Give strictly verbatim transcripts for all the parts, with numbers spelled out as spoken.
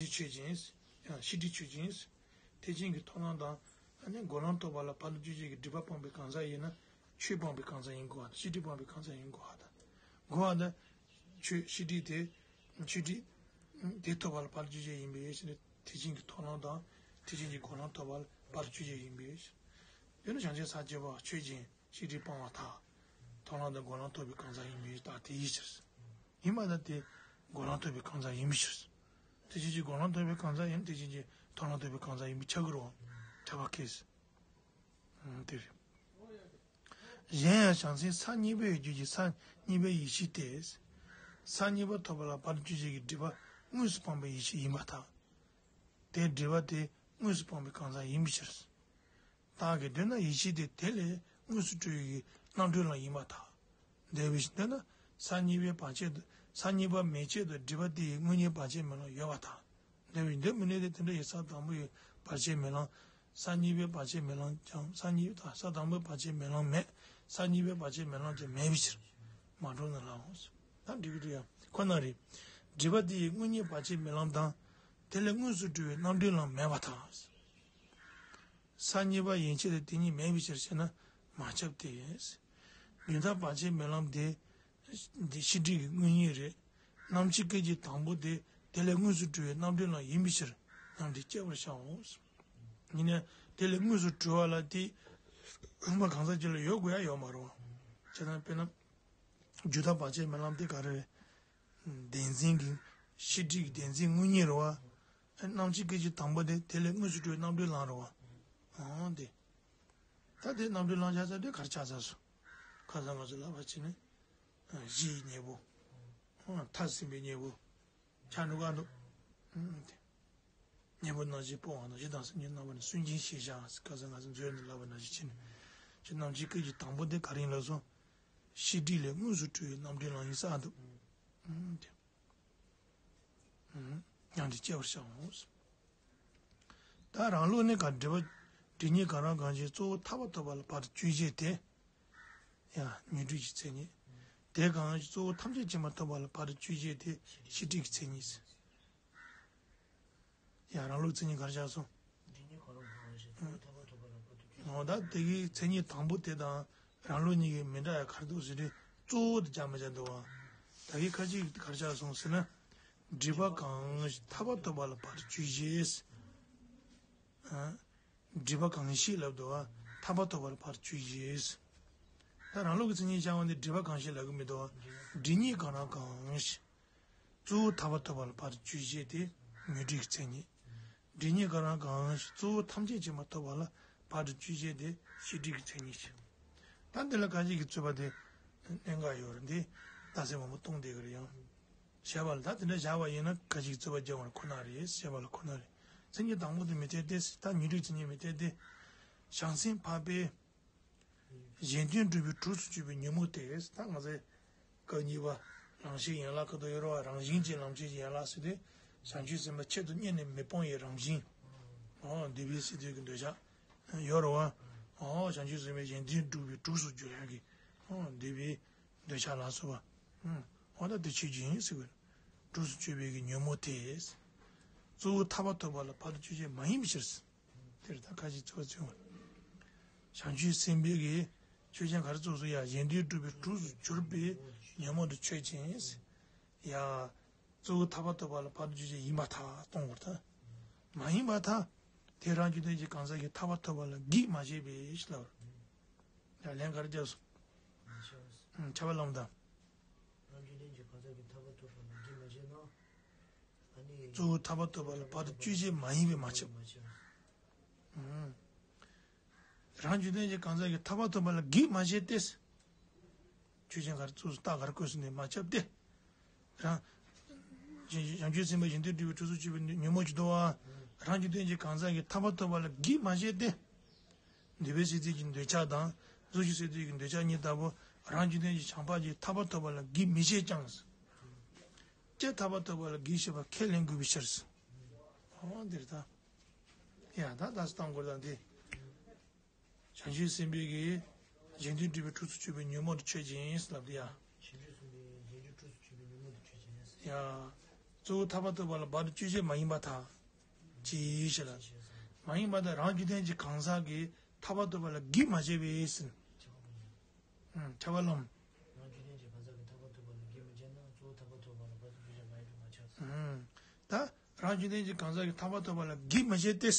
སྒྲ་ཆོས་ཅན། ཡང་ཤེས་སྒྲ་ཆོས་ཅན། ཐེག་ཆེན་གྱི་མཐོང་ལམ་དང་། ཨ་ནི་འགོག་ལམ་ཐོབ་པ་ལ་བར་དུ་གཅོད་བྱེད་ཀྱི་སྒྲིབ་པ་སྤངས་པའི་གང་ཟག་ཡིན་ན། ཆོས་སྤངས་པའི་གང་ཟག་ཡིན་དགོས་པ་དང་། ཤེས་སྒྲ་སྤངས་པའི་གང་ཟག་ཡིན་དགོས་པ་དང་། དགོས་པ་དང་། ཆོས་ཤེས་སྒྲ་དེ། ཆོས་སྒྲ་དེ་ཐོབ་པ་ལ་བར་དུ་གཅོད་བྱེད་ཡིན་པའི་ཕྱིར། ཐེག་ཆེན་གྱི་མཐོང་ལམ་དང་། ཐེག་ཆེན་གྱི་འགོག་ལམ་ཐོབ་པ་ལ་བར་དུ་གཅོད་བྱེད་ཡིན་པའི་ཕྱིར། དེ་ནི་བྱང་ཆུབ་སེམས་དཔའ་ཆོས་ཅན། ཤེས་སྒྲ་སྤངས་པར་ཐལ། མཐོང་ལམ་དང་འགོག་ལམ་ཐོབ་པའི་གང་ཟག་ཡིན་པའི་རྟགས་དེའི་ཕྱིར། ཡིན་པ་དང་དེ་འགོག་ལམ་ཐོབ་པའི་གང་ཟག་ཡིན་པའི་ཕྱིར། དེ་བཞིན་གྱི་འགོག་ལམ་ཐོབ་པའི་གང་ཟག་ཡིན་དེ་བཞིན་གྱི་མཐོང་ལམ་ཐོབ་པའི་གང་ཟག་ཡིན་པའི་ཁྱབ་ཀྱི་རེད་བ། ཁྱབ་པ་ཁེལ། ཨང་དེ་རེད། གཞན་ཡང་བྱང་སེམས་ས་གཉིས་པའི་རྒྱུད་ཀྱི་ས་གཉིས་པའི་ཡེ་ཤེས་ཏེ། ས་གཉིས་པ་ཐོབ་པ་ལ་བར་དུ་གཅོད་བྱེད་ཀྱི་སྒྲིབ་པ་དངོས་སུ་སྤངས་པའི་ཡེ་ཤེས་ཡིན་པར་ཐལ། དེ་སྒྲིབ་པ་དེ་དངོས་སུ་སྤངས་པའི་གང་ཟག་ཡིན་པའི་ཕྱིར། བདག་གིས་འདོད་ན་ཡེ་ཤེས་དེ་དེ་ལས་དངོས་སུ་གྲུབ་པའི་རྣམ་གྲོལ་ལམ་ཡིན་པར་ཐལ། དེ་བཞིན་འདོད་ན་ས་གཉིས་པའི་བར་ཆད་དུ་ས་གཉིས་པ་མེད་ཆེད་དུ་སྒྲིབ་པ་དེ་ཡི་དངོས་གཉེན་བར་ཆད་མེད་ལམ་ཡོད་པར་ཐལ། དེ་བཞིན་འདོད་མི་ནུས་ཏེ། དེ་འདྲ་ཡི་ས་དང་པོའི་བར་ཆད་མེད་ལམ། ས་གཉིས་པའི་བར་ཆད་མེད་ལམ་ཀྱང་ས་གཉིས་ས་དང་པོའི་བར་ཆད་མེད་ལམ་མེད། ས་གཉིས་པའི་བར་ཆད་མེད་ལམ་ཀྱང་མེད་པའི་ཕྱིར། མ་གྲུབ་ན་ལའོ། ད་འགྲིག་གི་འདུག་ཡ། ཁོ་ན་རེ། སྒྲིབ་པ་དེ་ཡི་དངོས་གཉེན་བར་ཆད་མེད་ལམ་དང་། དེ་ལས་དངོས་སུ་གྲུབ་པའི་རྣམ་གྲོལ་ལམ་མེད་པར་ཐལ། ས་གཉིས་པ་ཡན་ཆད་དུ་དེ་གཉིས་མེད་པའི་ཕྱིར་ཞེ་ན། མ་ཁྱབ་སྟེ། རྒྱུན་མཐའི་བར་ཆད་མེད་ལམ་དེ། འདི་ཤེས་སྒྲིབ་ཀྱི་དངོས་གཉེན་རེད། རྣམ་མཁྱེན་སྐད་ཅིག་དང་པོ་དེ་དེ་ལས་དངོས་སུ་གྲུབ་པའི་རྣམ་གྲོལ་ལམ་ཡིན་པའི་ཕྱིར། ཡང་དེ་སྐྱེ་བར་བྱའོ། ཡིན་ནའི་དེ་ལས་དངོས་སུ་གྲུབ་པ་ལ་དེ་དབུ་མ་གང་ཟག་གཅིག་ལ་ཡོད་དགོས་ཡ་ཡོད་མ་རེད་བ། བྱས་ཙང་དཔེར་ན། རྒྱུན་མཐའི་བར་ཆད་མེད་ལམ་དེ་ག་རེ་རེད། བདེན་འཛིན་གྱི་ཤེས་སྒྲིབ་ཀྱི་བདེན་འཛིན་དངོས་གཉེན་རེད་བ། རྣམ་མཁྱེན་སྐད་ཅིག་དང་པོ་དེ་དེ་ལས་དངོས་སུ་གྲུབ་པའི་རྣམ་གྲོལ་ལམ་རེད་བ། འོ་དེ། ད་དེ་རྣམ་གྲོལ་ལམ་ཆགས་ཚར་དུས་ག་རེ་ཆགས་ཚར་སོང་། ཁ་སང་ང་ཚོ་ལབ་པ་བྱས་ནས། གཞིའི་གཉེན་པོ། མཐར་ཕྱིན་པའི་གཉེན་པོ། ཆགས་འགྲོ་ག་འདུག་གཉེན་པོ་རྣམ་བཞི་སྤོང་བ་ནང་བཞིན་དང་སེམས་ཅན་རྣམ་པ་ནི་སུན་འབྱིན་ཤེས་བྱ། ཁ་སང་ང་ཚོ་མཛོད་ནས་ལབ་པ་ནང་བཞིན་བྱས་ནས། ཁྱེད་རྣམས་ཀྱི་སྐད་ཀྱི་དང་པོ་དེ་ག་རེ་ཡིན་ལབ་སོང་། ཤེས་སྒྲིབ་ལས་དངོས་སུ་གྲུབ་པའི་རྣམ་གྲོལ་ལམ་ཡིན་ས་འདུག་ཡང་དེ་སྐྱེ་བར་བྱའོ། ད་རང་ལུགས་ནི་ག་སྒྲིབ་པ། སྒྲིབ་གཉིས་གང་རུང་གང་ཞིག་གཙོ་བོ་ཐར་པ་ཐོབ་པ་ལ་བར་དུ་གཅོད་བྱེད་དེ། ཡང་ཉོན་སྒྲིབ་ཀྱི་མཚན་ཉིད། དེ་གང་ཞིག་གཙོ་བོ་ཐམས་ཅད་མཁྱེན་པ་ཐོབ་པ་ལ་བར་དུ་གཅོད་བྱེད་དེ་ཤེས་སྒྲིབ་ཀྱི་མཚན་ཉིད། ཡང་རང་ལུགས་མཚན་ཉིད་ག་རེ་བཞག་སོང་། འོ་ད་དེ་གའི་མཚན་ཉིད་དང་པོ་དེ་དང་རང་ལུགས་གཉིས་ཀྱི་མི་འདྲ་ཡ་ག་རེ་འདུག་ཟེར་དུས་གཙོ་བོ་དེ་སྦྱར་མི་བྱ་འདུག་བ། ད་གའི་ཁ་ཅིག་ག་རེ་བཞག་སོང་ཟེར་ན། སྒྲིབ་པ་གང་ཞིག་ཐར་པ་ཐོབ་པ་ལ་བར་དུ་གཅོད་བྱེད། སྒྲིབ་པ་གང་ཞིག་ལབ་འདུག་བ། ཐར་པ་ཐོབ་པ་ལ་བར་དུ་གཅོད་བྱེད། ད་རང་ལུགས་ཀྱི་མཚན་ཉིད་སྦྱར་བ་འདི་སྒྲིབ་པ་གང་ཞིག་ལབ་ཀྱི་མི་འདུག་བ། སྒྲིབ་གཉིས་གང་རུང་གང་ཞིག་གཙོ་བོ་ཐར་པ་ཐོབ་པ་ལ་བར་དུ་གཅོད་བྱེད་དེ་ཉོན་སྒྲིབ་ཀྱི་མཚན་ཉིད། སྒྲིབ་གཉིས་གང་རུང་གང་ཞིག་གཙོ་བོ་ཐམས་ཅད་མཁྱེན་པ་ཐོབ་པ་ལ་བར་དུ་གཅོད་བྱེད་དེ་ཤེས་སྒྲིབ་ཀྱི་མཚན་ཉིད་ཅན། ད་འདི་ལ་ཁ་ཅིག་གིས་རྩོད་པ་དེ་གནད་འགག་ཡོད་རེད། འདི་རྟགས་གསལ་མང་པོ་གཏོང་བསྡད་ཀྱི་རེད་ཡང་། བྱས་པ་ལ་ད་དེ་འདྲ་བཞག་པ་ཡིན་ན་ཁ་ཅིག་གིས་རྩོད་པ་རྒྱག་པ་ཁོ་ན་རེད། བྱས་པ་ལ་ཁོ་ན་རེད། མཚན་ཉིད་དང་པོ་དེ་མི་འཐད་དེ། ད་ཉོན་སྒྲིབ་མཚན་ཉིད་མི་འཐད་དེ། བྱང་སེམས་འཕགས་པའི། གཞན་དོན་སྒྲུབ་པའི་གྲོགས་སུ་གྱུར་པའི་ཉོན་མོངས་དེ། ད་ང་ཚོའི་སྐབས་གཉིས་པ་རང་བཞིན་ཡན་ལག་ཁ་ཐུག་ཡོད་རེད་བ། རང་བཞིན་གྱིས་ལམ་ཁྱེར་གྱི་ཡན་ལག་ཟེར་དུས་བྱང་ཆུབ་སེམས་དཔའ་ཆེད་དུ་གཉེར་ནས་མི་སྤོང་བའི་རང་བཞིན། འོ་འདོད་པའི་སེམས་ཅན་གྱི་འདོད་ཆགས་ཡོད་རེད་བ། འོ་བྱང་ཆུབ་སེམས་དཔའི་གཞན་དོན་སྒྲུབ་པའི་གྲོགས་སུ་གྱུར་ཡག་གི་འོ་འདོད་པའི་འདོད་ཆགས་ལ་སོགས་པ། འོ་ད་དེ་ཆོས་ཅན་ཟེར་བའི་གྲོགས་སུ་གྱུར་པའི་གི་ཉོན་མོངས་དེ། གཙོ་བོ་ཐར་པ་ཐོབ་པ་ལ་བར་དུ་གཅོད་བྱེད་མ་ཡིན་པའི་ཕྱིར། དེར་ད་ཁ་ཅིག་རྩོད་པ་རྩོད་པ། བྱང་ཆུབ་སེམས་དཔའི་གི་ཆོས་ཅན་ག་རེ་རྩོད་སོང་ཡ། གཞན་དོན་སྒྲུབ་པའི་གྲོགས་སུ་གྱུར་པའི་ཉོན་མོངས་དེ་ཆོས་ཅན། ཡ། གཙོ་བོ་ཐར་པ་ཐོབ་པ་ལ་བར་དུ་གཅོད་བྱེད་ཡིན་པར་ཐལ་གཏོང་བར་ཐལ། མ་ཡིན་པར་ཐལ། དེ་རང་རྒྱུད་ལྡན་གྱི་གང་ཟག་གིས་ཐར་པ་ཐོབ་པ་ལ་གེགས་མ་བྱས་པས་ལབ། ཡ་ལན་ག་རེ་རྒྱབ་སོང་། ཁྱབ་པ་ལམ་དང་། རང་རྒྱུད་ལྡན་གྱི་གང་ཟག་གིས་ཐར་པ་ཐོབ་པ་ལ་གེགས་མ་བྱས་ན། གཙོ་བོ་ཐར་པ་ཐོབ་པ་ལ་བར་དུ་གཅོད་བྱེད་མ་ཡིན་པས་མ་ཁྱབ། རང་རྒྱུད་ལྡན་གྱི་གང་ཟག་གིས་ཐར་པ་ཐོབ་པ་ལ་གེགས་མ་བྱས་ཏེ། ཆོས་ཅན་ག་རེ་རྩོད་སོང་། རྟགས་ག་རེ་བཀོད་སོང་ནས་མ་ཁྱབ་སྟེ། རང་། བྱང་ཆུབ་སེམས་དཔའ་གཞན་དོན་སྒྲུབ་པའི་གྲོགས་སུ་གྱུར་པའི་ཉོན་མོངས་ཀྱི་འདུ་བ། རང་རྒྱུད་ལྡན་གྱི་གང་ཟག་གིས་ཐར་པ་ཐོབ་པ་ལ་གེགས་མ་བྱས་ཏེ། འདོད་པའི་སེམས་ཅན་གྱི་འདོད་ཆགས་དང་། གཟུགས་ཀྱི་སེམས་ཅན་གྱི་འདོད་ཆགས་གཉིས་ལྟ་བུ། རང་རྒྱུད་ལྡན་གྱི་བྱམས་པ་གིས་ཐར་པ་ཐོབ་པ་ལ་གེགས་མི་བྱེད་ཀྱང་། ཀྱེ་ཐར་པ་ཐོབ་པ་ལ་གེགས་བྱེད་པ་ཁས་ལེན་དགོས་པའི་ཕྱིར། འོ་འདིར་ད། ཡ་ད་ད་སྟངས་སྐོར་དང་འདི། བྱང་ཆུབ་སེམས་དཔའི་གི། གཞན་དོན་སྒྲུབ་པའི་གྲོགས་སུ་གྱུར་པའི་ཉོན་མོངས་དེ་ཆོས་ཅན་ལབ་དེ་ཡ། བྱང་ཆུབ་སེམས་དཔའི་གཞན་དོན་གྲོགས་སུ་གྱུར་པའི་ཉོན་མོངས་དེ་ཆོས་ཅན། ཡ། གཙོ་བོ་ཐར་པ་ཐོབ་པ་ལ་བར་དུ་གཅོད་བྱེད་མ་ཡིན་པར་ཐལ། ཅེས་བཤད་ལ། མ་ཡིན་པར་ཐལ། རང་རྒྱུད་ལྡན་གྱི་གང་ཟག་གིས་ཐར་པ་ཐོབ་པ་ལ་གེགས་མ་བྱས་པས་ཟེར། ཨུམ། ཁྱབ་པ་ལམ། རང་རྒྱུད་ལྡན་གྱི་གང་ཟག་གིས་ཐར་པ་ཐོབ་པ་ལ་གེགས་མི་བྱས་ན་གཙོ་བོ་ཐར་པ་ཐོབ་པ་ལ་བར་དུ་གཅོད་བྱེད་མ་ཡིན་པས་མ་ཁྱབ་ཟེར། ཨུམ། ད་རང་རྒྱུད་ལྡན་གྱི་གང་ཟག་གིས་ཐར་པ་ཐོབ་པ་ལ་གེགས་མི་བྱས་ཏེ།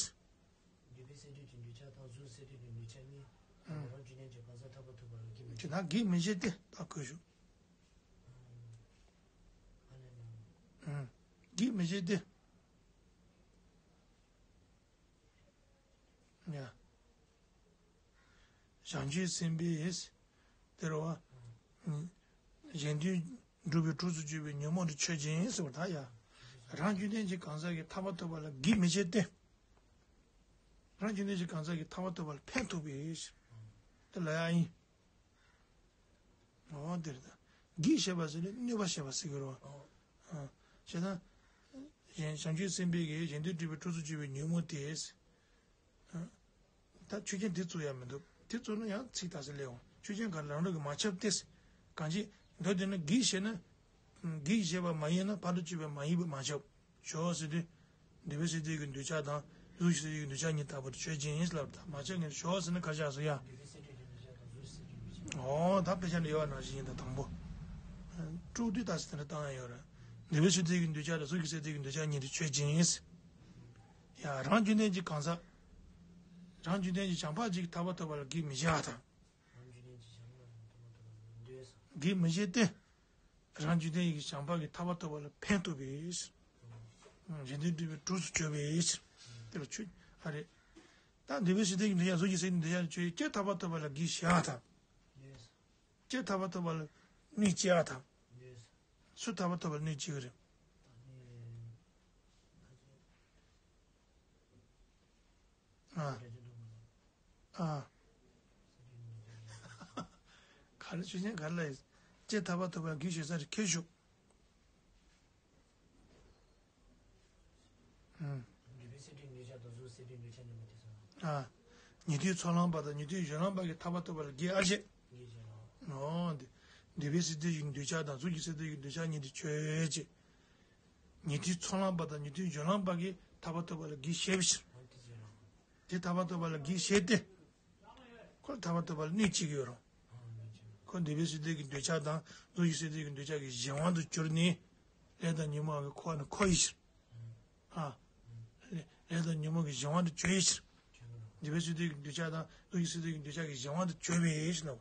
འདུས་པའི་སེམས་ཅན་གྱི་འདོད་ཆགས་དང་གཟུགས་སེམས་ཅན་གྱི་འདོད་ཆགས་གཉིས། ཨུམ། རང་རྒྱུད་ལྡན་གྱི་གང་ཟག་ཐར་པ་ཐོབ་པ་ལ་གེགས་མི་བྱེད། ཅེས་ན་གེགས་མི་བྱེད་དེ་ད་གོ་ཞུ། ཨུམ། ཨ་ལས་ན། ཨུམ། གེགས་མི་བྱེད་དེ། ཡ། བྱང་ཆུབ་སེམས་དཔའི་དེ་རུ་བ། གཞན་དོན་སྒྲུབ་པའི་གྲོགས་སུ་གྱུར་པའི་ཉོན་མོངས་དེ་ཆོས་ཅན་ཟེར་བ་ད་ཡ། རང་རྒྱུད་ལྡན་གྱི་གང་ཟག་གིས་ཐར་པ་ཐོབ་པ་ལ་གེགས་མི་བྱེད་དེ། རང་རྒྱུད་ལྡན་གྱི་གང་ཟག་གིས་ཐར་པ་ཐོབ་པ་ལ་ཕན་ཐོགས་པའི་དེ་ལ་ཡ་ཡིན། འོ་དེ་རེད་ད། གེགས་བྱེད་པ་ཟེར་ནས་གནོད་པ་བྱེད་པ་ཟེར་གི་རེད་བ། ཨ། བྱས་ན། གཞན་བྱང་ཆུབ་སེམས་དཔའི་གཞན་དོན་སྒྲུབ་པའི་གྲོགས་སུ་གྱུར་པའི་ཉོན་མོངས་དེ། ཨ། ད་ཆོས་ཅན་དེ་བཙུགས་ཡ་མི་འདུག་དེ་བཙུགས་ན་ཡང་ཚིག་ད་སེ་སླེབས་འོང་། ཆོས་ཅན་ག་རང་རང་གིས་མ་ཁྱབ་སྟེ། གང་ཅི། མདོར་བསྡུས་ན་གེགས་བྱས་ན། གེགས་བྱས་པ་མ་ཡིན་ན་ཕར་ཕྱིན་པ་མ་ཡིན་པས་མ་ཁྱབ། ཞོག་ཟེར་དུས། འདུས་པའི་སེམས་ཅན་གྱི་འདོད་ཆགས་དང་གཟུགས་ཀྱི་སེམས་ཅན་གྱི་འདོད་ཆགས་གཉིས་ལྟ་བུར་ཆོས་ཅན་ཡིན་ལབ་ད་མ་ཆགས་ངེས་ཞོག་ཟེར་ན་ག་རེ་བྱས་སོང་ཡ། འདུས་པའི་སེམས་ཅན་གྱི་འདོད་ཆགས་དང་གཟུགས་ཀྱི་སེམས་ཅན་གྱི་འདོད་ཆགས། འོ་ད་དཔེ་ཆ་ལ་ཡོད་པ་ནང་བཞིན་ཡིན་ད་དང་པོ། དཀྲུག་དུས་ད་ཟེར་དེ་འདྲ་བཏང་ཡ་ཡོད་རེད། འདུས་པའི་སེམས་ཅན་གྱི་འདོད་ཆགས་དང་གཟུགས་ཀྱི་སེམས་ཅན་གྱི་འདོད་ཆགས་གཉིས་དེ་ཆོས་ཅན་ཡིན། ཡ་རང་རྒྱུད་ལྡན་གྱི་གང་ཟག་རང་རྒྱུད་ལྡན་གྱི་བྱམས་པ་ཅིག་ཐར་པ་ཐོབ་པ་ལ་གེགས་མི་བྱེད་ཨ་ད། རང་རྒྱུད་ལྡན་གྱི་བྱམས་པ་ལ་ཐར་པ་ཐོབ་པ་ལ་འདོད་ས། གེགས་མི་བྱེད་དེ། རང་རྒྱུད་ལྡན་གྱི་བྱམས་པ་གིས་ཐར་པ་ཐོབ་པ་ལ་ཕན་ཐོགས་པའི་ཕྱིར། གཞན་དོན་སྒྲུབ་པའི་གྲོགས་སུ་གྱུར་པའི་ཕྱིར། དེ་ལ་ཆོས་ཨ་རེད། ད་འདུས་པའི་སེམས་ཅན་གྱི་འདོད་ཆགས་གཟུགས་ཀྱི་སེམས་ཅན་གྱི་འདོད་ཆགས་ཆོས་ཅན་ཐར་པ་ཐོབ་པ་ལ་གེགས་བྱེད་ཨ་ད། ཅན་ཐར་པ་ཐོབ་པ་ལ་གནོད་བྱེད་ཨ་ད། སུ་ཐར་པ་ཐོབ་པ་ལ་གནོད་བྱེད་ཀྱི་རེད། ཨ། ཨ། ག་རེ་ཆོས་ཅན་ག་རེ་ལ་ཡིན། ཅན་ཐར་པ་ཐོབ་པར་གེགས་བྱེད་ས་རེད་ཁྱེར་ཤོག་ཨ། འདུས་པའི་སེམས་ཅན་གྱི་འདོད་ཆགས་དང་གཟུགས་སེམས་ཅན་གྱི་འདོད་ཆགས་གཉིས་མ་དེ་སོང་། ཨ། ཉན་ཐོས་ཚོགས་ལམ་པ་དང་ཉན་ཐོས་སྦྱོར་ལམ་པ་གིས་ཐར་པ་ཐོབ་པ་ལ་གེགས་ཨ་བྱེད། གེགས་བྱེད་ལ། འོ་འདི། འདུས་པའི་སེམས་ཅན་གྱི་འདོད་ཆགས་དང་གཟུགས་ཀྱི་སེམས་ཅན་གྱི་འདོད་ཆགས་གཉིས་དེ་ཆོས་ཅན། ཉན་ཐོས་ཚོགས་ལམ་པ་དང་ཉན་ཐོས་སྦྱོར་ལམ་པ་གིས་ཐར་པ་ཐོབ་པ་ལ་གེགས་བྱེད་པའི་ཕྱིར། དེ་ཐར་པ་ཐོབ་པ་ལ་གེགས་བྱེད་དེ། ཁོ་ལ་ཐར་པ་ཐོབ་པ་ལ་གནོད་བྱེད་ཀྱི་ཡོད་རུང་། ཁོ་འདུས་པའི་སེམས་ཅན་གྱི་འདོད་ཆགས་དང་གཟུགས་ཀྱི་སེམས་ཅན་གྱི་འདོད་ཆགས་ཀྱི་གཞན་དབང་དུ་གྱུར་ནས། ལས་དང་ཉོན་མོངས་ཀྱིས་འཁོར་བ་ནི་འཁོར་བའི་ཕྱིར། ཨ། ལས་དང་ཉོན་མོངས་ཀྱི་གཞན་དབང་དུ་གྱུར་པའི་ཕྱིར། འདུས་པའི་སེམས་ཅན་གྱི་འདོད་ཆགས་དང་གཟུགས་ཀྱི་སེམས་ཅན་གྱི་འདོད་ཆགས་ཀྱི་གཞན་དབང་དུ་གྱུར་པའི་ཕྱིར་ལ།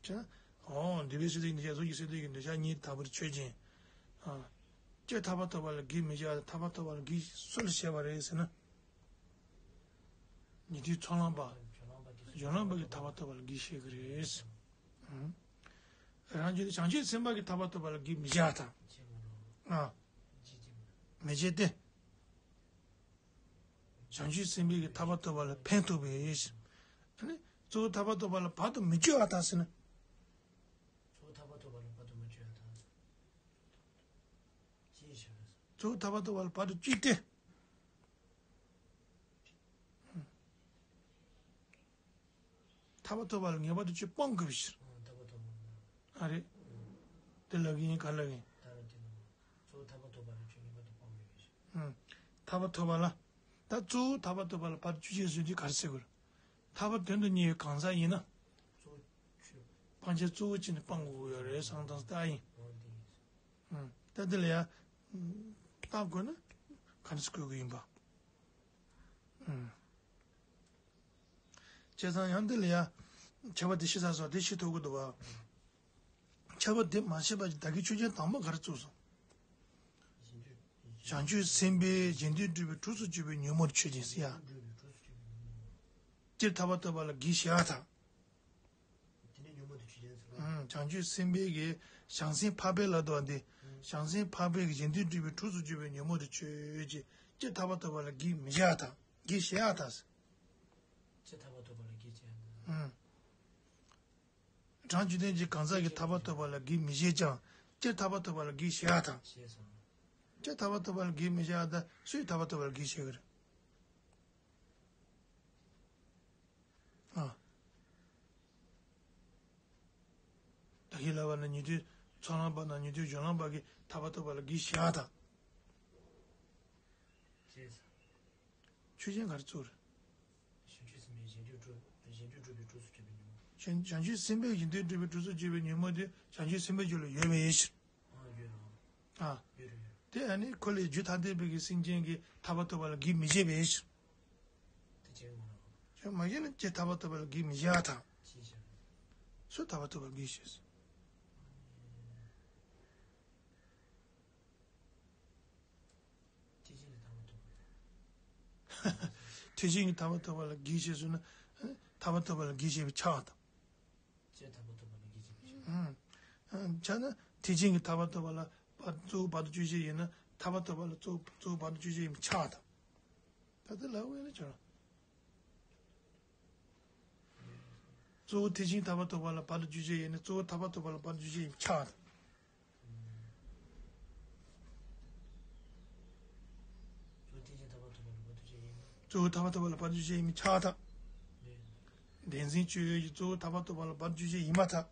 ཅེ་ན། འོ་འདུས་པའི་སེམས་ཅན་གྱི་འདོད་ཆགས་གཟུགས་ཀྱི་སེམས་ཅན་གྱི་འདོད་ཆགས་གཉིས་ལྟ་བུར་ཆོས་ཅན། ཨ། ཅན་ཐར་པ་ཐོབ་པ་ལ་གེགས་མི་བྱེད་ཐར་པ་ཐོབ་པ་ལ་གེགས་སུ་ལ་བྱེད་པ་རེད་ཟེར་ན། ཉན་ཐོས་ཚོགས་ལམ་པ། སྦྱོར་ལམ་པ་གིས་ཐར་པ་ཐོབ་པ་ལ་གེགས་བྱེད་ཀྱི་རེད། ཨང་། རང་རྒྱུད་བྱང་ཆུབ་སེམས་དཔའ་གིས་ཐར་པ་ཐོབ་པ་ལ་གེགས་མི་བྱེད་ཨ་ད། ཨ། མི་བྱེད་དེ། བྱང་ཆུབ་སེམས་དཔའ་གིས་ཐར་པ་ཐོབ་པ་ལ་ཕན་ཐོགས་པའི་ཕྱིར། ཨ་ནི་གཙོ་བོ་ཐར་པ་ཐོབ་པ་ལ་བར་དུ་མི་གཅོད་ཨ་ད་ཟེར་ན། གཙོ་བོ་ཐར་པ་ཐོབ་པ་ལ་བར་དུ་མི་གཅོད་ཨ་ད། ཅི་ཞིག་རེད། གཙོ་བོ་ཐར་པ་ཐོབ་པ་ལ་བར་དུ་གཅོད་དེ། ཐར་པ་ཐོབ་པ་ལ་ངེས་པར་དུ་ཆོས་སྤང་དགོས་པའི་ཕྱིར། ཨ་རེད། དེ་ལབ་ཀྱི་ཡིན་ག་ལབ་ཀྱི་ཡིན། ཐར་པ་ཐོབ་པ་ལ་གཙོ་བོ་ཐར་པ་ཐོབ་པ་ལ་ཆོས་ངེས་པར་དུ་སྤང་དགོས་པའི་ཕྱིར། ཐར་པ་ཐོབ་པ་ལ། ད་གཙོ་བོ་ཐར་པ་ཐོབ་པ་ལ་བར་དུ་གཅོད་བྱེད་ཟེར་དུས་ག་རེ་ཟེར་དགོས་རེད། ཐར་པ་དོན་དུ་གཉེར་བའི་གང་ཟག་ཡིན་ན། གཙོ་བོ་ཆོས། སྤང་བྱ་གཙོ་བོ་བྱས་ནས་སྤང་དགོས་ཀྱི་ཡོད་རེད་བསམ་སྟངས་ལྟར་ཡིན། ད་དེ་ལ་ཡ། བརྟག་དགོས་ན། ག་འདྲ་ཞིག་དགོས་ཀྱི་ཡིན་པ། བྱས་ཙང་ཡང་འདི་ལ་ཡ། ཁྱབ་པ་དེ་ཤེས་ཚར་སོང་དེ་ཤེས་ཐུབ་ཀྱི་འདུག་བ། ཁྱབ་པ་དེ་མ་ཤེས་པ་ཅིག་བདག་གིས་ཆོས་ཅན་དང་པོ་ག་རེ་བཙུགས་སོང་། བྱང་ཆུབ་སེམས་དཔའི་གཞན་དོན་སྒྲུབ་པའི་གྲོགས་སུ་གྱུར་པའི་ཉོན་མོངས་ཆོས་ཅན་ཟེར་ཡ། སྤྱིར་ཐར་པ་ཐོབ་པ་ལ་གེགས་བྱེད་ཨ་ད། དེ་ནས་ཉོན་མོངས་དེ་ཆོས་ཅན་ཟེར་བ། བྱང་ཆུབ་སེམས་དཔའི་གི་བྱང་སེམས་འཕགས་པའི་ལ་དོ་འདི། བྱང་སེམས་འཕགས་པའི་གི་གཞན་དོན་སྒྲུབ་པའི་གྲོགས་སུ་གྱུར་པའི་ཉོན་མོངས་དེ་ཆོས་ཅན། སྤྱིར་ཐར་པ་ཐོབ་པ་ལ་གེགས་མི་བྱེད་ཨ་ད། གེགས་བྱེད་ཨ་ད། སྤྱིར་ཐར་པ་ཐོབ་པ་ལ་གེགས་བྱེད་ཨ་ད། རང་རྒྱུད་ལྡན་གྱི་གང་ཟག་གིས་ཐར་པ་ཐོབ་པ་ལ་གེགས་མི་བྱེད་ཀྱང་། སྤྱིར་ཐར་པ་ཐོབ་པ་ལ་གེགས་བྱེད་ཨ་ད། སྤྱིར་ཐར་པ་ཐོབ་པ་ལ་གེགས་མི་བྱེད་ཨ་ད་སུས་ཐར་པ་ཐོབ་པ་ལ་གེགས་བྱེད་ཀྱི་རེད། ཨ། ད་གིན་ལབ་པ་ན་ཉན་ཐོས། ཚོགས་ལམ་པ་དང་ཉན་ཐོས་སྦྱོར་ལམ་པ་གིས་ཐར་པ་ཐོབ་པ་ལ་གེགས་བྱེད་ཡ་དང་། ཅེས། ཆོས་ཅན་ག་རེ་གཙོ་རེད། བྱང་ཆུབ་སེམས་དཔའི་གཞན་དོན་སྒྲུབ་གཞན་དོན་སྒྲུབ་པའི་གྲོགས་སུ་གྱུར་པའི་ཉོན་མོངས། བྱང་བྱང་ཆུབ་སེམས་དཔའི་གཞན་དོན་སྒྲུབ་པའི་གྲོགས་སུ་གྱུར་པའི་ཉོན་མོངས་དེ་བྱང་ཆུབ་སེམས་དཔའི་རྒྱུད་ལ་ཡོད་པའི་ཕྱིར། ཨ་ཡོད་རེད། ཨ། ཡོད་རེད་ཡོད་རེད། དེ་ཨ་ནི་ཁོ་ལས་རྒྱུ་ཐ་དད་པའི་གི་སེམས་ཅན་གྱིས་ཐར་པ་ཐོབ་པ་ལ་གེགས་མི་བྱེད་པའི་ཕྱིར། དེ་བྱེད་མ་རེད། བྱེད་མ་བྱེད་ན་ཅི་ཐར་པ་ཐོབ་པ་ལ་གེགས་མི་བྱེད་པ་དང་། ཅི་བྱེད། སུ་ཐར་པ་ཐོབ་པ་ལ་གེགས་བྱེད། ཐེག་ཆེན་གྱི་ཐར་པ་ཐོབ་པ་ལ། ཐེག་ཆེན་གྱི་ཐར་པ་ཐོབ་པ་ལ་གེགས་བྱེད་ཟེར་ན། ཐར་པ་ཐོབ་པ་ལ་གེགས་བྱེད་པའི་ཆ་དང་། ཅི་ཐར་པ་ཐོབ་པ་ལ་གེགས་བྱེད་པའི་ཆ། ཨང་། ཆ་ན་ཐེག་ཆེན་གྱི་ཐར་པ་ཐོབ་པ་ལ་བར་གཙོ་བོ་བར་དུ་གཅོད་བྱེད་ཡིན་ན་ཐར་པ་ཐོབ་པ་ལ་གཙོ་གཙོ་བོ་བར་དུ་གཅོད་བྱེད་ཡིན་པའི་ཆ་དང་། ད་ལྟ་ལབ་པ་ཡིན་ན་ཆ་རང་། གཙོ་བོ་ཐེག་ཆེན་ཐར་པ་ཐོབ་པ་ལ་བར་དུ་གཅོད་བྱེད་ཡིན་ན་གཙོ་བོ་ཐར་པ་ཐོབ་པ་ལ་བར་དུ་གཅོད་བྱེད་ཡིན་པའི་ཆ་དང་། གཙོ་བོ་ཐེག་ཆེན་ཐར་པ་ཐོབ་པ་ལ་བར་དུ་གཅོད་བྱེད་ཡིན་ན། གཙོ་བོ་ཐར་པ་ཐོབ་པ་ལ་བར་དུ་གཅོད་བྱེད་ཡིན་པའི་ཆ་དང་། བདེན་འཛིན་གཅོད་ཡུལ་གྱི་གཙོ་བོ་ཐར་པ་ཐོབ་པ་ལ་བར་དུ་གཅོད་བྱེད་ཡིན་པར་ཐལ།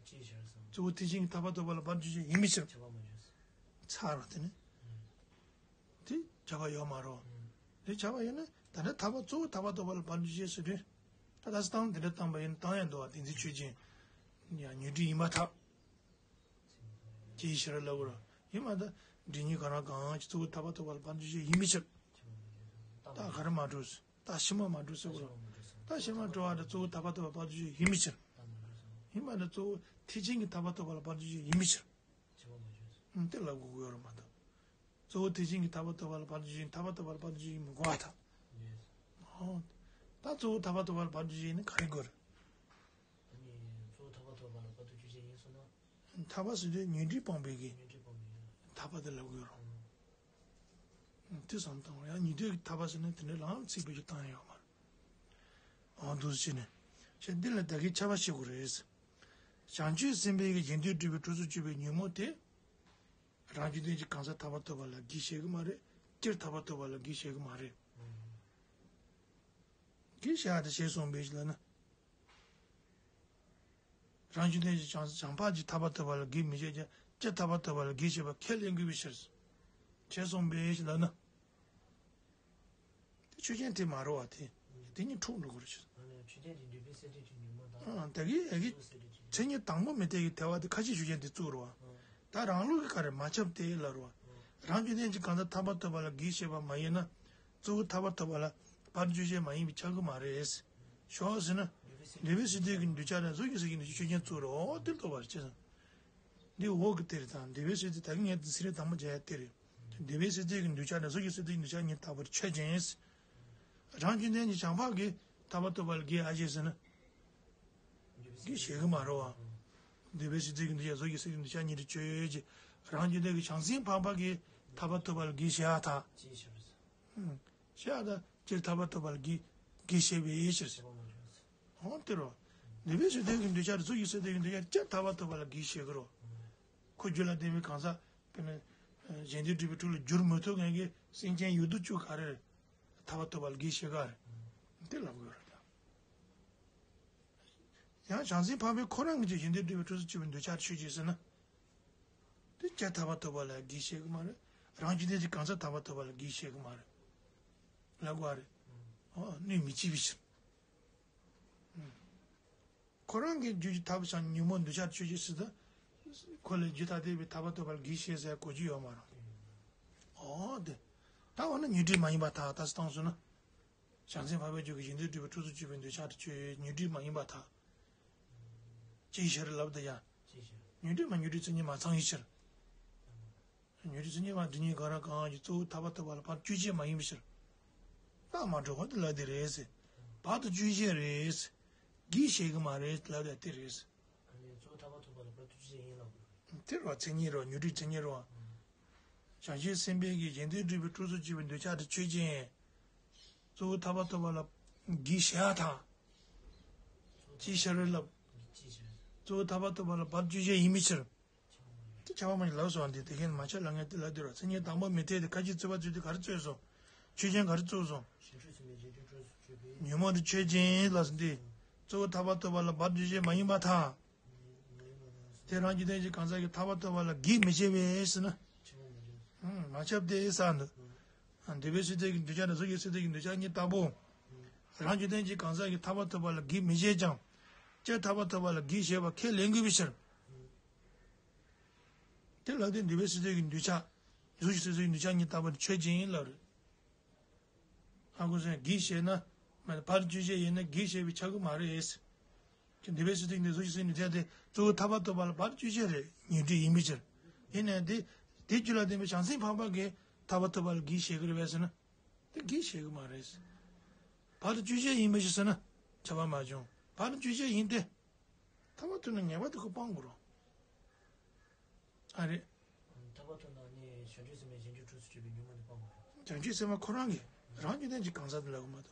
ཅེས་བྱར་བསམ། གཙོ་བོ་ཐེག་ཆེན་གྱི་ཐར་པ་ཐོབ་པ་ལ་བར་དུ་གཅོད་བྱེད་ཡིན་པའི་ཕྱིར། ཁྱབ་པ་མ་བྱུང་། ཚར་བ་དེ་ནི། དེ་ཁྱབ་པ་ཡོད་མ་རེད། དེ་ཁྱབ་པ་ཡོད་ན་ད་ལྟ་ཐར་པ་གཙོ་བོ་ཐར་པ་ཐོབ་པ་ལ་བར་དུ་གཅོད་བྱེད་ཟེར་དུས། ད་ལྟ་སྟངས་དེ་འདྲ་བཏང་པ་ཡིན་ན་བཏང་ཡང་འདུག་བ་བདེན་འཛིན་ཆོས་ཅན། ཡང་ཉོན་སྒྲིབ་ཡིན་པར་ཐལ། ཅེས་ཕྱིར་ལབ་དགོས་རེད། ཡིན་མ་ད་སྒྲིབ་གཉིས་གང་རུང་གང་ཞིག་གཙོ་བོ་ཐར་པ་ཐོབ་པ་ལ་བར་དུ་གཅོད་བྱེད་ཡིན་པའི་ཕྱིར། རྟགས་ག་རེ་མ་གྲུབ། རྟགས་ཕྱི་མ་མ་གྲུབ་ཟེར་དགོས་རེད། རྟགས་ཕྱི་མ་གྲུབ་པ་དེ་གཙོ་བོ་ཐར་པ་ཐོབ་པ་ལ་བར་དུ་གཅོད་བྱེད་ཡིན་པའི་ཕྱིར། ཡིན་མ་ད་གཙོ་བོ་ཐེག་ཆེན་གྱི་ཐར་པ་ཐོབ་པ་ལ་བར་དུ་གཅོད་བྱེད་ཡིན་པའི་ཕྱིར། ཨང་། དེ་ལབ་དགོས་ཀྱི་ཡོད་རེད་མ་གཏོགས། གཙོ་བོ་ཐེག་ཆེན་གྱི་ཐར་པ་ཐོབ་པ་ལ་བར་དུ་གཅོད་ཡིན་ཐར་པ་ཐོབ་པ་ལ་བར་དུ་གཅོད་ཡིན་མི་དགོས་པར་ཐལ། ཨོ། ད་གཙོ་བོ་ཐར་པ་ཐོབ་པ་ལ་བར་དུ་གཅོད་ཡིན་ན་ག་རེ་དགོས་རེད། ད་ནི་གཙོ་བོ་ཐར་པ་ཐོབ་པ་ལ་བར་དུ་གཅོད་བྱེད་ཡིན་སོང་ན། ཐར་པ་ཟེར་དུས་ཉོན་སྒྲིབ་སྤངས་པའི་གི། ཉོན་སྒྲིབ་སྤངས་པའི་གི། ཐར་པ་དེ་ལབ་དགོས་རེད། ཨང་། དེ་བསམ་བཏང་བ་ཡང་ཉོན་སྒྲིབ་ཀྱི་ཐར་པ་ཟེར་ན་དེ་འདྲའི་ལམ་ཚིག་བེད་སྤྱོད་བཏང་ཡ་ཡོད་མ་རེད། ཨང་། འདུག་སེ་བྱས་ནས། བྱས་འདི་ལ་ད་གིན་ཁྱབ་པ་ཤེས་དགོས་རེད། བྱང་ཆུབ་སེམས་དཔའི་གི་གཞན་དོན་སྒྲུབ་པའི་གྲོགས་སུ་གྱུར་པའི་ཉོན་མོངས་དེ། རང་རྒྱུད་ལྡན་གྱི་གང་ཟག་ཐར་པ་ཐོབ་པ་ལ་གེགས་བྱེད་ཀྱི་མ་རེད། སྤྱིར་ཐར་པ་ཐོབ་པ་ལ་གེགས་བྱེད་ཀྱི་མ་རེད། གེགས་བྱེད་ཡ་དེ་ཞེས་གསུངས་པའི་ལབ་ན། རང་རྒྱུད་ལྡན་གྱི་བྱང་བྱང་འཕགས་ཀྱི་ཐར་པ་ཐོབ་པ་ལ་གེགས་མི་བྱེད་ཀྱང་སྤྱིར་ཐར་པ་ཐོབ་པ་ལ་གེགས་བྱེད་པ་ཁས་ལེན་དགོས་པའི་ཕྱིར། ཞེས་གསུངས་པའི་ལབ་ན། དེ་ཆོས་ཅན་དེ་མ་རེད་བ་དེ། དེ་གཉིས་འཁྲུག་འགྲོ་གི་རེད། ཆོས་ཅན་དེ་འདུས་པའི་སེལ་འབྲས་ཀྱི་ཉོན་མོངས་དང་། ཨ་ད་གི་ཨ་གི། མཚན་ཉིད་དང་པོ་མི་འཐད་ཀྱི་དེ་བ་དེ་ཁ་ཅིག་ཆོས་ཅན་དེ་གཙུག་རེད་བ། ད་རང་ལུགས་ཀྱི་ག་རེ་མ་ཁྱབ་སྟེ་ལབ་རེད་བ། རང་རྒྱུད་ལྡན་གྱི་གང་ཟག་ཐར་པ་ཐོབ་པ་ལ་གེགས་བྱེད་པ་མ་ཡིན་ན། གཙོ་བོ་ཐར་པ་ཐོབ་པ་ལ་བར་དུ་གཅོད་བྱེད་མ་ཡིན་པས་ཁྱབ་ཀྱི་མ་རེད། ཞོག་ཟེར་ན། འདུས་པའི་སེལ་འབྲས་ཀྱི་འདུས་བྱ་དང་གཟུགས་ཀྱི་སེལ་འབྲས་ཀྱི་འདུས་བྱ་ཆོས་ཅན་གཙུག་རེད། ཨོ་དེ་ལྟ་བར་བྱེད་ཙང་། འདི་འོག་གི་གཏེར་དང་འདུས་པའི་སེལ་འབྲས་ད་གིན་ངས་འདི་ཚེ་རིང་དང་པོ་མཇལ་ཡ་གཏེར་རེད། འདུས་པའི་སེལ་འབྲས་ཀྱི་འདུས་བྱ་དང་གཟུགས་ཀྱི་སེལ་འབྲས་ཀྱི་འདུས་བྱ་གཉིས་རྟག་པར་ཆོས་ཅན། རང་རྒྱུད་ལྡན་གྱི་བྱང་འཕགས་ཀྱིས་ཐར་པ་ཐོབ་པ་ལ་གེགས་ཨ་ཅེ་ཟེར་ན། གེགས་བྱེད་ཀྱི་མ་རེད་བ། འདུས་པའི་སེལ་འབྲས་ཀྱི་འདུས་བྱ་གཟུགས་ཀྱི་སེལ་འབྲས་འདུས་བྱ་གཉིས་ཀྱི་ཆོས་ཅན། རང་རྒྱུད་ལྡན་གྱི་བྱང་སེམས་འཕགས་པ་གིས་ཐར་པ་ཐོབ་པ་ལ་གེགས་བྱེད་ཡ་ཐལ། ཅེས་བྱ་བ། ཤ་དང་སྤྱིར་ཐར་པ་ཐོབ་པ་ལ་གེགས་གེགས་བྱེད་པའི་ཕྱིར། ཧོ་དེ་རོ། འདུས་པའི་སེལ་འབྲས་ཀྱི་འདུས་བྱ་རེད། གཟུགས་ཀྱི་སེལ་འབྲས་ཀྱི་འདུས་བྱ་སྤྱིར་ཐར་པ་ཐོབ་པ་ལ་གེགས་བྱེད་ཀྱི་རོ། ཁོ་རྒྱུད་ལ་ལྡན་པའི་གང་ཟག་དཔེར་ན། གཞན་དོན་སྒྲུབ་པའི་གྲོགས་ལ་འགྱུར་མི་ཐུབ་མཁན་གྱི་སེམས་ཅན་ཡོད་དོ་ཅོག་ག་རེ་རེད། ཐར་པ་ཐོབ་པ་ལ་གེགས་བྱེད་ག་རེད། དེ་ལབ་དགོས་རེད་ད། ཡང་བྱང་སེམས་འཕགས་པའི་ཁོ་རང་གི་གཞན་དོན་སྒྲུབ་པའི་གྲོགས་སུ་གྱུར་པའི་འདུས་བྱ་ཆོས་ཅན་ཟེར་ན། དེ་སྤྱིར་ཐར་པ་ཐོབ་པ་ལ་གེགས་བྱེད་ཀྱི་མ་རེད། རང་རྒྱུད་ལྡན་གྱི་གང་ཟག་ཐར་པ་ཐོབ་པ་ལ་གེགས་བྱེད་ཀྱི་མ་རེད། ལབ་དགོས་རེད། ཨོ་གནོད་མི་བྱེད་པའི་ཕྱིར། ཁོ་རང་གི་རྒྱུད་ཀྱི་ཐར་པ་བྱང་ཉོན་མོངས་འདུས་བྱ་ཆོས་ཅན་ཟེར་ད། ཁོ་ལས་རྒྱུ་ཐ་དད་པའི་ཐར་པ་ཐོབ་པ་ལ་གེགས་བྱེད་ཟེར་གོ་རྒྱུ་ཡོད་མ་རེད། ཨོ་དེ། ད་འོ་ན་ཉོན་སྒྲིབ་མ་ཡིན་པར་ཐལ། ད་སྟངས་སུ་ན། བྱང་སེམས་འཕགས་པའི་རྒྱུད་ཀྱི་གཞན་དོན་སྒྲུབ་པའི་གྲོགས་སུ་གྱུར་པའི་འདུས་བྱ་དེ་ཆོས་ཉོན་སྒྲིབ་མ་ཡིན་པར་ཐལ། ཅིའི་ཕྱིར་ལབ་དེ་ཡང་། ཅིའི་ཕྱིར། ཉོན་སྒྲིབ་མ་ཉོན་སྒྲིབ་མཚན་ཉིད་མ་ཚང་བའི་ཕྱིར། ཉོན་སྒྲིབ་མཚན་ཉིད་མ་སྒྲིབ་གཉིས་གང་རུང་གང་ཞིག་གཙོ་བོ་ཐར་པ་ཐོབ་པ་ལ་བར་དུ་གཅོད་བྱེད་མ་ཡིན་པའི་ཕྱིར། རྟགས་མ་གྲུབ་པ་དེ་ལབ་དེ་རེད་ཟེར། བར་དུ་གཅོད་བྱེད་རེད་ཟེར། གེགས་བྱེད་ཀྱི་མ་རེད་ལབ་དེ་དེ་རེད་ཟེར། ཨ་ནི་གཙོ་བོ་ཐར་པ་ཐོབ་པ་ལ་བར་དུ་གཅོད་བྱེད་ཡིན་ལབ་དགོས། དེ་རེད་བ། མཚན་ཉིད་རེད་བ། ཉོན་སྒྲིབ་མཚན་ཉིད་རེད་བ། བྱང་ཆུབ་སེམས་དཔའི་གི་གཞན་དོན་སྒྲུབ་པའི་གྲོགས་སུ་གྱུར་པའི་འདུས་བྱ་དེ་ཆོས་ཅན། གཙོ་བོ་ཐར་པ་ཐོབ་པ་ལ་གེགས་བྱེད་ཡ་ཐལ། ཅིའི་ཕྱིར་ལབ། གཙོ་བོ་ཐར་པ་ཐོབ་པ་ལ་བར་དུ་གཅོད་བྱེད་ཡིན་པའི་ཕྱིར། དེ་ཁྱབ་པ་མ་ཡིན་ལབ་སོང་། འདི་དེ་གིན་མ་ཁྱབ་ལབ་མཁན་དེ་ལབ་དེ་རེད་བ། མཚན་ཉིད་དང་པོ་མི་འཐད་དེ་ཁ་ཅིག་རྩོད་པ་རྩོད་དུས་ག་རེ་རྩོད་སོང་། ཆོས་ཅན་ག་རེ་རྩོད་སོང་། ཉོན་མོངས་དེ་ཆོས་ཅན་ལབ་སོང་སྟེ། གཙོ་བོ་ཐར་པ་ཐོབ་པ་ལ་བར་དུ་གཅོད་བྱེད་མ་ཡིན་པར་ཐལ། དེ་རང་རྒྱུ་ལྡན་གྱི་གང་ཟག་གིས་ཐར་པ་ཐོབ་པ་ལ་གེགས་མི་བྱེད་པས་ཟེར་ན། ཕྱི་མ་མི་འདྲ། ཧུམ། མ་ཁྱབ་སྟེ་ཟེར་འདུག་འདུས་པའི་སྲིད་མཐའི་གི་གདུལ་བྱ་དང་གཟུགས་ཀྱི་སྲིད་མཐའི་གི་གདུལ་བྱ་གཉིས་ལྟ་བུ། རང་རྒྱུ་ལྡན་གྱི་གང་ཟག་གིས་ཐར་པ་ཐོབ་པ་ལ་གེགས་མི་བྱེད་ཀྱང་། སྤྱིར་ཐར་པ་ཐོབ་པ་ལ་གེགས་བྱེད་པ་ཁས་ལེན་དགོས་པའི་ཕྱིར། དེ་ལ་དེ་འདུས་པའི་སྲིད་མཐའི་གི་གདུལ་བྱ། གཟུགས་ཀྱི་སྲིད་མཐའི་གདུལ་བྱ་གཉིས་ལྟ་བུར་ཆོས་ཅན་ཡིན་ལབ་རེད། ཨ་ཁུ་སོན་གེགས་བྱས་ན། མ་ཕར་ཆོས་ཅན་ཡིན་ན་གེགས་བྱས་པའི་ཆགས་ཀྱི་མ་རེད། ཅི་འདུས་པའི་སྲིད་མཐའི་གདུལ་བྱ་གཟུགས་ཀྱི་སྲིད་མཐའི་གདུལ་བྱ་དེ་གཙོ་བོ་ཐར་པ་ཐོབ་པ་ལ་བར་གཅོད་བྱེད་རེད། ཉོན་སྒྲིབ་ཡིན་པའི་ཕྱིར། ཡིན་ནའི་དེ་དེ་རྒྱུད་ལ་ལྡན་པའི་བྱང་སེམས་འཕགས་པ་གིས་ཐར་པ་ཐོབ་པ་ལ་གེགས་བྱེད་ཀྱི་རེད་པས་ཟེར་ན། དེ་གེགས་བྱེད་ཀྱི་མ་རེད། བར་གཅོད་བྱེད་ཡིན་པའི་ཕྱིར་ཟེར་ན། ཁྱབ་པ་མ་བྱུང་། བར་གཅོད་བྱེད་ཡིན་ཏེ། ཐར་པ་ཐོབ་ན་ངེས་པར་དུ་ཁོ་སྤང་དགོས་རེད། ཨ་རེད། ཐར་པ་ཐོབ་ན་ནི་བྱང་ཆུབ་སེམས་དཔའི་རྗེས་འཇུག་གྲོགས་སུ་གྱུར་པའི་ཉོན་མོངས་དེ་སྤང་དགོས་རེད། བྱང་ཆུབ་སེམས་དཔའ་ཁོ་རང་གིས་རང་རྒྱུད་ལྡན་གྱི་གང་ཟག་དེ་ལབ་ཀྱི་མ་གཏོགས།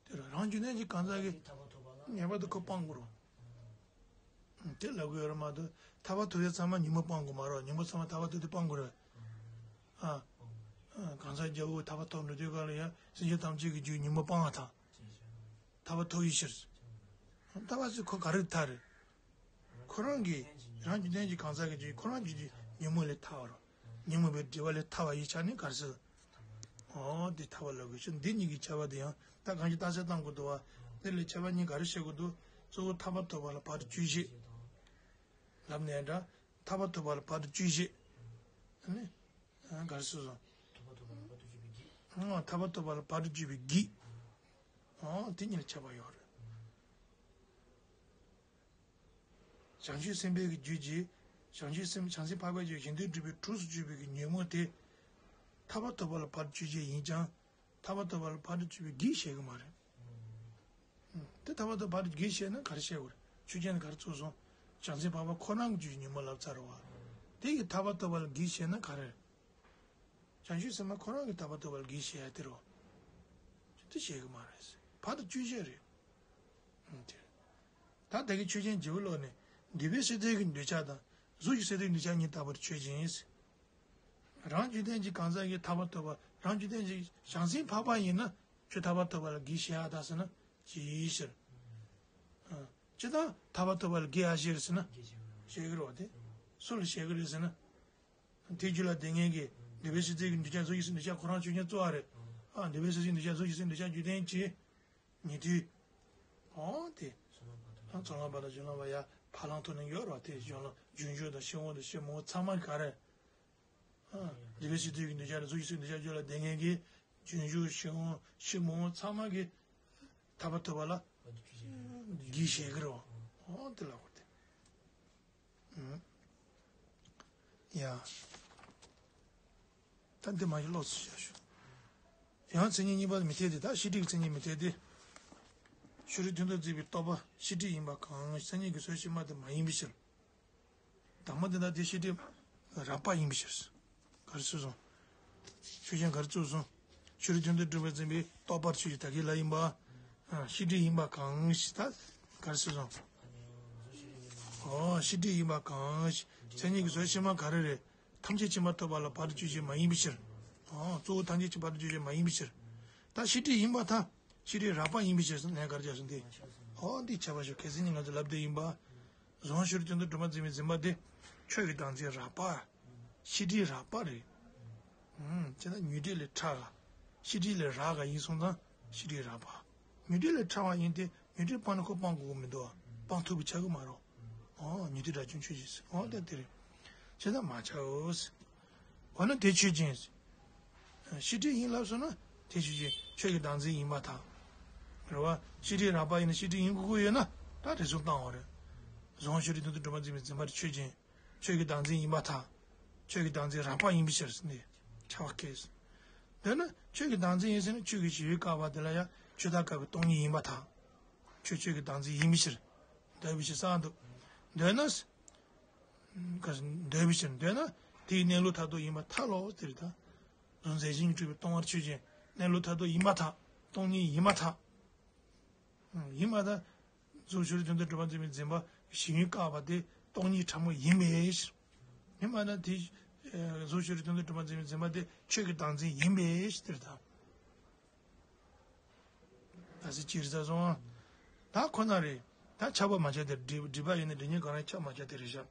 དེ་རང་རྒྱུད་ལྡན་གྱི་གང་ཟག་གིས་ཐར་པ་ཐོབ་པ་ལ་ངེས་པར་དུ་ཁོ་སྤང་དགོས་རེད། དེ་ལབ་ཀྱི་ཡོད་རེད་མ་གཏོགས། ཐར་པ་ཐོབ་ཡ་ཚང་མ་ཉོན་མོངས་སྤང་དགོས་མ་རེད། ཉོན་མོངས་ཚང་མ་ཐར་པ་ཐོབ་དུས་སྤང་དགོས་རེད། ཨ། ཨ། གང་ཟག་རྒྱལ་པོ་ཐར་པ་ཐོབ་འགྲོ་དུས་ག་ལ་ཡ་སེམས་ཅན་ཐམས་ཅད་ཀྱི་རྒྱུད་ཉོན་མོངས་སྤང་བ་དང་། ཐར་པ་ཐོབ་ཡི་ཕྱིར། ཐར་པ་ཚོས་ཁོ་ག་རེ་ཐར་རེད། ཁོ་རང་གིས་རང་རྒྱུད་ལྡན་གྱི་གང་ཟག་གི་རྒྱུད་ཁོ་རང་རྒྱུད་ཀྱི་ཉོན་མོངས་ལས་ཐར་བ་རེད། ཉོན་མོངས་པའི་སྒྲིབ་པ་ལས་ཐར་བ་ཡི་ཆ་ནས་ག་རེ་ཟེར། འོ་དེ་ཐར་པ་ལབ་དགོས་ཤིང་འདི་གཉིས་ཀྱི་ཁྱད་པར་དེ་ཡང་ད་གང་ཞིག་རྟགས་གསལ་བཏང་དགོས་འདུག་བ། དེ་ལས་ཁྱད་པར་གཉིས་ག་རེ་བཤད་དགོས་འདུག་གཙོ་བོ་ཐར་པ་ཐོབ་པ་ལ་བར་གཅོད་བྱེད། ལབ་ནས་འདྲ། ཐར་པ་ཐོབ་པ་ལ་བར་གཅོད་བྱེད། ཨ་ནི། ག་རེ་ཟེར་སོང་། ཐར་པ་ཐོབ་པ་ལ་བར་གཅོད་བྱེད་པའི་གེགས། ཐར་པ་ཐོབ་པ་ལ་བར་གཅོད་བྱེད་པའི་གེགས། འོ་དེ་གཉིས་ལ་ཁྱད་པར་ཡོད་རེད། བྱང་ཆུབ་སེམས་དཔའི་གི་རྒྱུད་ཀྱི། བྱང་ཆུབ་སེམས་བྱང་སེམས་འཕགས་པའི་རྒྱུད་གཞན་དོན་སྒྲུབ་པའི་གྲོགས་སུ་གྱུར་པའི་གི་ཉོན་མོངས་དེ། ཐར་པ་ཐོབ་པ་ལ་བར་གཅོད་བྱེད་ཡིན་ཀྱང་། ཐར་པ་ཐོབ་པ་ལ་བར་གཅོད་པའི་གེགས་བྱེད་ཀྱི་མ་རེད། དེ་ཐར་པ་ཐོབ་པ་ལ་གེགས་བྱེད་ན་ག་རེ་བྱེད་དགོས་རེད། ཆོས་ཅན་ག་རེ་གཙོ་བཟུང་། བྱང་སེམས་འཕགས་པ་ཁོ་རང་གི་རྒྱུད་ཉོན་མོངས་ལབ་ཚར་བ། དེ་ཡི་ཐར་པ་ཐོབ་པ་ལ་གེགས་བྱེད་ན་ག་རེ། བྱང་ཆུབ་སེམས་དཔའ་ཁོ་རང་གི་ཐར་པ་ཐོབ་པ་ལ་གེགས་བྱེད་ཡ་དེ་རེད། དེ་བྱེད་ཀྱི་མ་རེད། བར་དུ་གཅོད་བྱེད་རེད། ཨང་། དེ། ད་ལྟ་གི་ཆོས་ཅན་བརྗེ་པོ་ལོག་ནས་འདུས་པའི་སྲིད་མཐའི་གི་འདུས་བྱ་དང་གཟུགས་ཀྱི་སྲིད་མཐའི་འདུས་བྱ་གཉིས་ལྟ་བུར་ཆོས་ཅན། རང་རྒྱུད་ལྡན་གྱི་གང་ཟག་གིས་ཐར་པ་ཐོབ་པ་རང་རྒྱུད་ལྡན་གྱི་བྱང་སེམས་འཕགས་པ་ཡིན་ན་ཁྱོད་ཐར་པ་ཐོབ་པ་ལ་གེགས་བྱེད་ཡ་ད་ཟེར་ན་ཅི་ཡིན་ཕྱིར། ཨ། ཅི་ལྟར་ཐར་པ་ཐོབ་པ་ལ་གེགས་ཡ་ཕྱིར་ཟེར་ན་བྱེད་ཀྱི་རེད་བ་དེ། སུ་ལ་བྱེད་ཀྱི་རེད་ཟེར་ན། དེ་རྒྱུད་ལ་ལྡན་མཁན་གྱི་འདུས་པའི་སྲིད་མཐའི་གི་འདུས་བྱ་གཟུགས་ཀྱི་སྲིད་འདུས་བྱ་ཁོ་རང་ཆོས་ཅན་གཙོ་བ་རེད། ཨ། འདུས་པའི་སྲིད་མཐའི་འདུས་བྱ་གཟུགས་ཀྱི་སྲིད་འདུས་བྱ་རྒྱུད་ལྡན་གྱི་ཉན་ཐོས། འོ་དེ། ཨ། ཚོགས་ལམ་བར་དང་སྦྱོར་ལམ་བར་ཡ་ཕ་ལམ་ཐོག་ནས་ཡོད་རེད་བ་དེ། སྦྱོར་ལམ་རྒྱུན་སྦྱོར་དང་ཕྱིར་འོང་དང་ཕྱིར་མི་འོང་ཚང་མ་ག་རེ། ཨ། འདུས་པའི་སྲིད་མཐའི་གི་འདུས་བྱ་རེད། གཟུགས་ཀྱི་སྲིད་འདུས་བྱ་རྒྱུད་ལ་ལྡན་མཁན་གྱི་རྒྱུན་སྦྱོར་ཕྱིར་འོང་ཕྱིར་མི་འོང་ཚང་མ་གི་ཐར་པ་ཐོབ་པ་ལ་གེགས་བྱེད་ཀྱི་རེད་བ། འོ་དེ་ལ་གོ་དེ། ཡ། ད་འདི་མ་ཡི་ལོག་ཙམ་བྱ་ཞུ། ཡང་མཚན་ཉིད་གཉིས་པ་མི་འཐད་དེ། ད་ཤེས་སྒྲིབ་ཀྱི་མཚན་ཉིད་མི་འཐད་དེ། ཕྱི་རོལ་དོན་དུ་འཛིན་པའི་རྟོག་པ་ཤེས་སྒྲིབ་ཡིན་པ་གང་། མཚན་ཉིད་ཀྱི་ཚོགས་ཕྱི་མ་དེ་མ་ཡིན་པའི་ཕྱིར། དང་པོ་འདི་ལྟར་དེ་ཤེས་སྒྲིབ་རགས་པ་ཡིན་པའི་ཕྱིར། ག་རེ་ཟེར་སོང་། ཆོས་ཅན་ག་རེ་གཙོ་བཟུང་། ཕྱི་རོལ་དོན་དུ་སྒྲུབ་པར་འཛིན་པའི་རྟོག་པར་ཆོས་ཅན་ད་གིན་ལ་ཡིན་པ། ཨ། ཤེས་སྒྲིབ་ཡིན་པ་གང་ཞིག་ད་ག་རེ་ཟེར་སོང་། ཨོ། ཤེས་སྒྲིབ་ཡིན་པ་གང་ཞིག་མཚན་ཉིད་ཀྱི་ཚོགས་ཕྱི་མ་ག་རེ་རེད། ཐམས་ཅད་ཕྱི་མ་ཐོབ་པ་ལ་བར་དུ་གཅོད་བྱེད་མ་ཡིན་པའི་ཕྱིར། ཨོ། གཙོ་བོ་ཐམས་ཅད་ཀྱི་བར་དུ་གཅོད་བྱེད་མ་ཡིན་པའི་ཕྱིར། ད་ཤེས་སྒྲིབ་ཡིན་པ་དང་ཤེས་སྒྲིབ་རགས་པ་ཡིན་པའི་ཕྱིར་ཟེར་ནས་ག་རེ་བྱས་སོང་སྟེ། ཨོ། འདི་ཁྱད་པར་ཞིག་གལ་སྲིད་ནི་ང་ཚོ་ལབ་བསྡད་ཡིན་པ། གཟུགས་ཕྱི་རོལ་དོན་དུ་སྒྲུབ་པར་འཛིན་པའི་འཛིན་པ་དེ་ཆོས་ཀྱི་བདག་འཛིན་རགས་པ། ཤེས་སྒྲིབ་རགས་པ་རེད། ཨུམ། བྱས་ན་ཉོན་སྒྲིབ་ལས་ཕྲ་ག་ཤེས་སྒྲིབ་ལས་རགས་ག་ཡིན་སོང་ཙང་ཤེས་སྒྲིབ་རགས་པ། ཉོན་སྒྲིབ་ལས་ཕྲ་བ་ཡིན་ཏེ་ཉོན་སྒྲིབ་སྤངས་ན་ཁོ་སྤང་དགོས་ཀྱི་མི་འདུག་སྤང་ཐུབ་པའི་ཆགས་ཀྱི་མ་རེད། ཨོ། ཉོན་སྒྲིབ་དགྲ་བཅོམ་ཆོས་ཅན། ཨོ་ད་དེ་རེད། བྱས་ཙང་མ་ཆགས་འོ། འོ་ན་དེ་ཆོས་ཅན། ཤེས་སྒྲིབ་ཡིན་ལབ་སོང་ན་དེ་ཆོས་ཅན། ཆོས་ཀྱི་བདག་འཛིན་ཡིན་པར་ཐལ། རེད་བ། ཤེས་སྒྲིབ་རགས་པ་ཡིན་ན་ཤེས་སྒྲིབ་ཡིན་དགོས་ཀྱི་ཡོད་ན་ད་རེ་ཟུང་བཏང་བ་རེད། གཟུགས་ཕྱི་རོལ་དོན་དུ་སྒྲུབ་པར་འཛིན་པའི་འཛིན་པ་དེ་ཆོས་ཅན། ཆོས་ཀྱི་བདག་འཛིན་ཡིན་པར་ཐལ། ཆོས་ཀྱི་བདག་འཛིན་རགས་པ་ཡིན་པའི་ཕྱིར་ཟེར་ནས་ཁྱབ་པ་སྐད། འདོད་ན་ཆོས་ཀྱི་བདག་འཛིན་ཡིན་ཟེར་ན་ཆོས་ཀྱི་གཞི་ཡོད་བཀག་པ་དེ་ལ་ཡང་ཆོས་བདག་བཀག་པའི་སྟོང་ཉིད་ཡིན་པར་ཐལ། ཆོས་ཆོས་ཀྱི་བདག་འཛིན་ཡིན་པའི་ཕྱིར། འདོད་པའི་ཕྱིར་གསལ་འདུག་འདོད་ན། ག་འདོད་པའི་ཕྱིར་འདོད་ན་དེའི་གནས་ལུགས་མཐར་ཐུག་ཡིན་པར་ཐལ་ལོ་ཟེར་ད། གཟུགས་མཛེས་ཤིང་འཁྲུལ་པའི་སྟོང་པར་ཆོས་ཅན། གནས་ལུགས་མཐར་ཐུག་ཡིན་པར་ཐལ། སྟོང་ཉིད་ཡིན་པར་ཐལ། ཡིན་པར་ཐལ། གཟུགས་ཕྱི་རོལ་དོན་དུ་སྒྲུབ་པར་འཛིན་པའི་འཛིན་པ་གཞི་ཡོད་བཀག་པ་དེ་སྟོང་ཉིད་ཕྲ་མོ་ཡིན་པའི་ཕྱིར། ཡིན་པར་ཐལ། དེ་གཟུགས་ཕྱི་རོལ་དོན་དུ་སྒྲུབ་པར་འཛིན་པའི་འཛིན་པ་དེ་ཆོས་ཀྱི་བདག་འཛིན་ཡིན་པའི་ཕྱིར་དེར་ཐལ། ད་སྲིད་ཅིར་ཟ་སོང་། ད་ཁོ་ན་རེད། ད་ཁྱབ་པ་མ་ཁྱབ་དེ་སྒྲིབ་སྒྲིབ་པ་ཡིན་ན་སྒྲིབ་གཉེན་གང་རུང་ཁྱབ་མ་ཁྱབ་དེ་རེད་ཤག